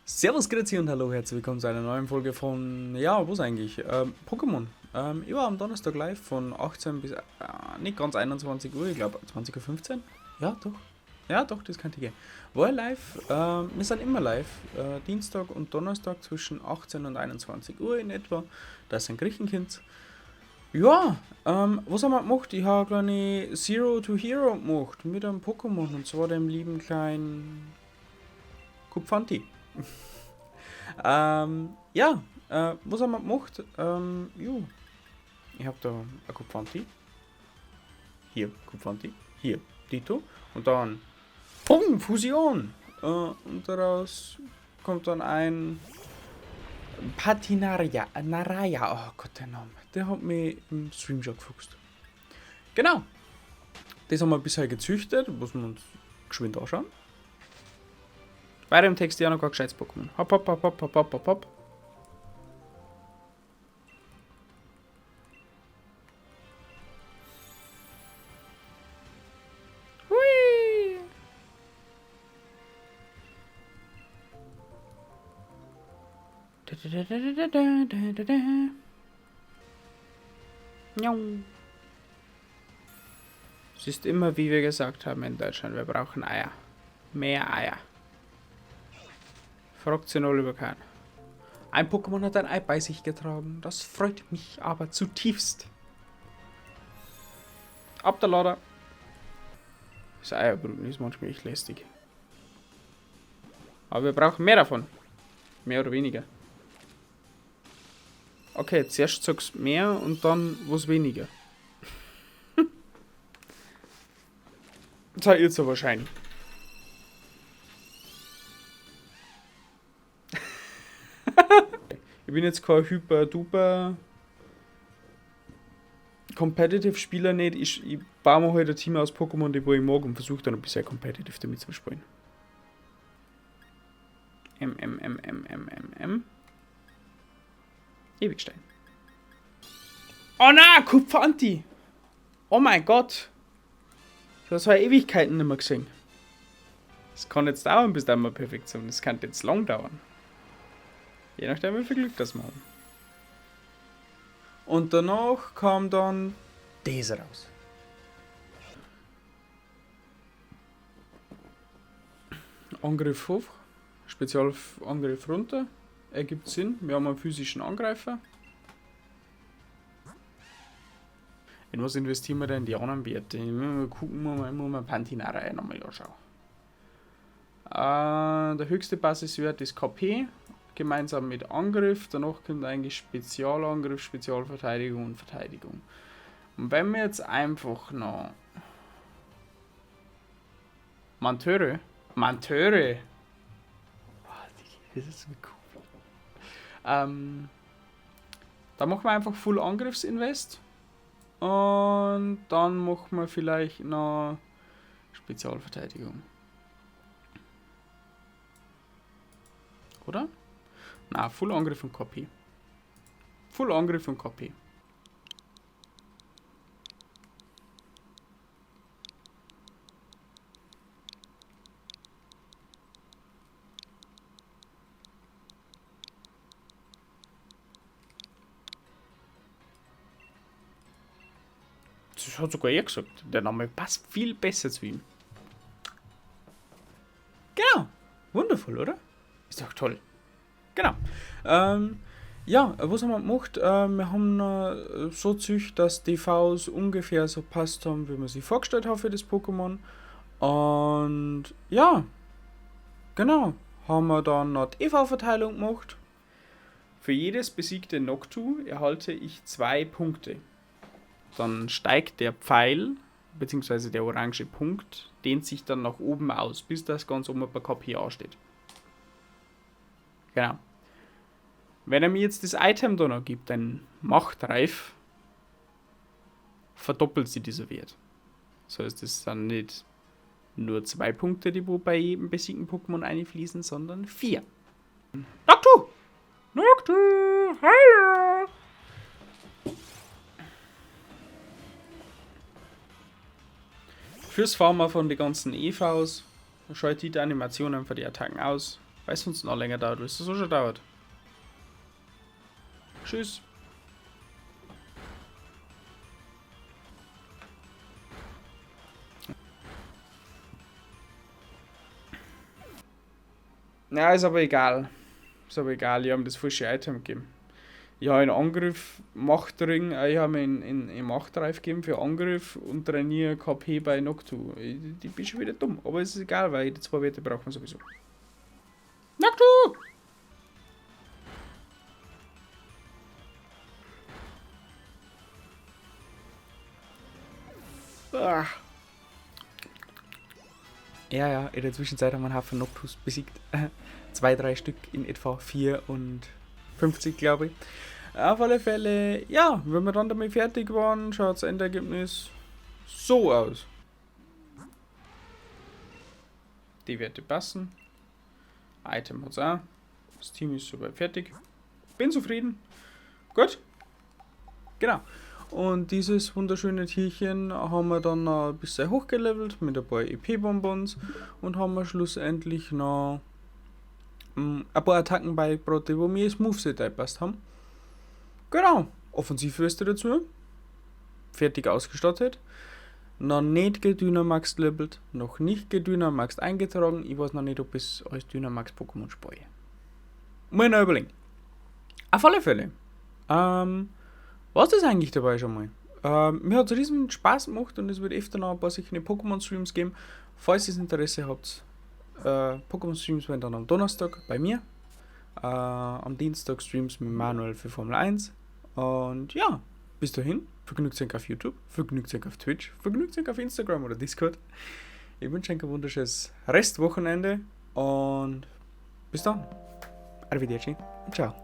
Servus, Grüezi und hallo, herzlich willkommen zu einer neuen Folge von, ja, was eigentlich? Pokémon. Ich war am Donnerstag live von 18 bis nicht ganz 21 Uhr, ich glaub 20:15 Uhr. Ja, doch. Ja, doch, das könnte gehen. War ich live, wir sind immer live, Dienstag und Donnerstag zwischen 18 und 21 Uhr in etwa. Da sind Griechenkind. Ja, was haben wir gemacht? Ich habe eine kleine Zero to Hero gemacht mit einem Pokémon und zwar dem lieben kleinen Cupfanti. Was haben wir gemacht? Jo, ich hab da ein Cupfanti. Hier, Cupfanti. Hier, Dito. Und dann, Pum, Fusion! Und daraus kommt dann ein Patinaria, Naraya, oh Gott, der Name. Der hat mich im Stream schon gefuchst. Genau. Das haben wir bisher gezüchtet, muss man uns geschwind anschauen. Weiter im Text, ja noch kein gescheites Pokémon. Hopp, hopp, hopp, hopp, hopp, hopp, hopp, hopp. Hui! Da, da, da, da, da, da, da, da. Miau. Es ist immer, wie wir gesagt haben in Deutschland, wir brauchen Eier. Mehr Eier. Fragt sie null über keinen. Ein Pokémon hat ein Ei bei sich getragen. Das freut mich aber zutiefst. Ab der Lader. Das Eierbrüten ist manchmal echt lästig. Aber wir brauchen mehr davon. Mehr oder weniger. Okay, zuerst sagst du mehr und dann was weniger. Das ist so wahrscheinlich. Ich bin jetzt kein hyper-duper Competitive-Spieler nicht. Ich baue mir halt ein Team aus Pokémon, die wo ich mag und versuche dann ein bisschen competitive damit zu spielen. M, M, M, M, M, M, M. Ewigstein. Oh nein, Cupfanti! Oh mein Gott! Das war Ewigkeiten nicht mehr gesehen. Das kann jetzt dauern, bis dann mal Perfektion. Das kann jetzt lang dauern. Je nachdem, wie viel Glück das wir haben. Und danach kam dann das raus. Angriff hoch, Spezialangriff runter. Ergibt Sinn, wir haben einen physischen Angreifer. In was investieren wir denn die anderen Werte? Wir gucken mal, muss man Pantinara nochmal anschauen. Der höchste Basiswert ist KP, gemeinsam mit Angriff. Danach kommt eigentlich Spezialangriff, Spezialverteidigung und Verteidigung. Und wenn wir jetzt einfach noch Mantöre, Mantöre! Oh, das ist so cool. Da machen wir einfach Full Angriffsinvest. Und dann machen wir vielleicht noch Spezialverteidigung. Oder? Na, Full Angriff und Copy. Full Angriff und Copy. Das hat sogar er gesagt. Der Name passt viel besser zu ihm. Genau. Wundervoll, oder? Ist doch toll. Genau. Ja, was haben wir gemacht? Wir haben so gezüchtet, dass die Vs ungefähr so passt haben, wie wir sie vorgestellt haben für das Pokémon. Und ja, genau. Haben wir dann noch die E V-Verteilung gemacht. Für jedes besiegte Noctu erhalte ich 2 Punkte. Dann steigt der Pfeil, beziehungsweise der orange Punkt, dehnt sich dann nach oben aus, bis das ganz oben bei KP ansteht. Genau. Wenn er mir jetzt das Item da noch gibt, ein Machtreif, verdoppelt sich dieser Wert. Das heißt, es sind nicht nur 2 Punkte, die wo bei jedem besiegten Pokémon einfließen, sondern 4. Noctu! Noctu! Hallo! Fürs Farmen von den ganzen E Vs schalte ich die Animationen für die Attacken aus. Weil es sonst noch länger dauert, weil es so schon dauert. Tschüss. Na, ist aber egal. Ist aber egal, ich habe ihm das falsche Item gegeben. Ich habe einen Angriff Machtring, ich habe mir in Machtreif gegeben für Angriff und trainiere KP bei Noctu. Ich bin schon wieder dumm, aber es ist egal, weil die zwei Werte brauchen wir sowieso. Noctu! Ah. Ja, ja, in der Zwischenzeit haben wir einen Haufen Noctus besiegt. 2, 3 Stück in etwa 4 und 50, glaube ich. Auf alle Fälle, ja, wenn wir dann damit fertig waren, schaut das Endergebnis so aus. Die Werte passen. Item hat's auch. Das Team ist soweit fertig. Bin zufrieden. Gut. Genau. Und dieses wunderschöne Tierchen haben wir dann noch ein bisschen hochgelevelt mit ein paar E P-Bonbons und haben wir schlussendlich noch ein paar Attacken beigebracht, die wo mir das Moveset eingepasst haben. Genau. Offensivweste dazu. Fertig ausgestattet. Noch nicht gedynamaxed levelt, noch nicht gedynamaxed eingetragen. Ich weiß noch nicht, ob ich es als Dynamax-Pokémon speue. Muss ich noch überlegen. Auf alle Fälle. Was ist das eigentlich dabei schon mal? Mir hat's riesen Spaß gemacht und es wird öfter noch ein paar solche Pokémon-Streams geben. Falls ihr Interesse habt, Pokémon-Streams werden dann am Donnerstag bei mir. Am Dienstag Streams mit Manuel für Formel 1. Bis dahin, vergnügt euch auf YouTube, vergnügt euch auf Twitch, vergnügt euch auf Instagram oder Discord. Ich wünsche euch ein wunderschönes Restwochenende und bis dann. Arrivederci und ciao.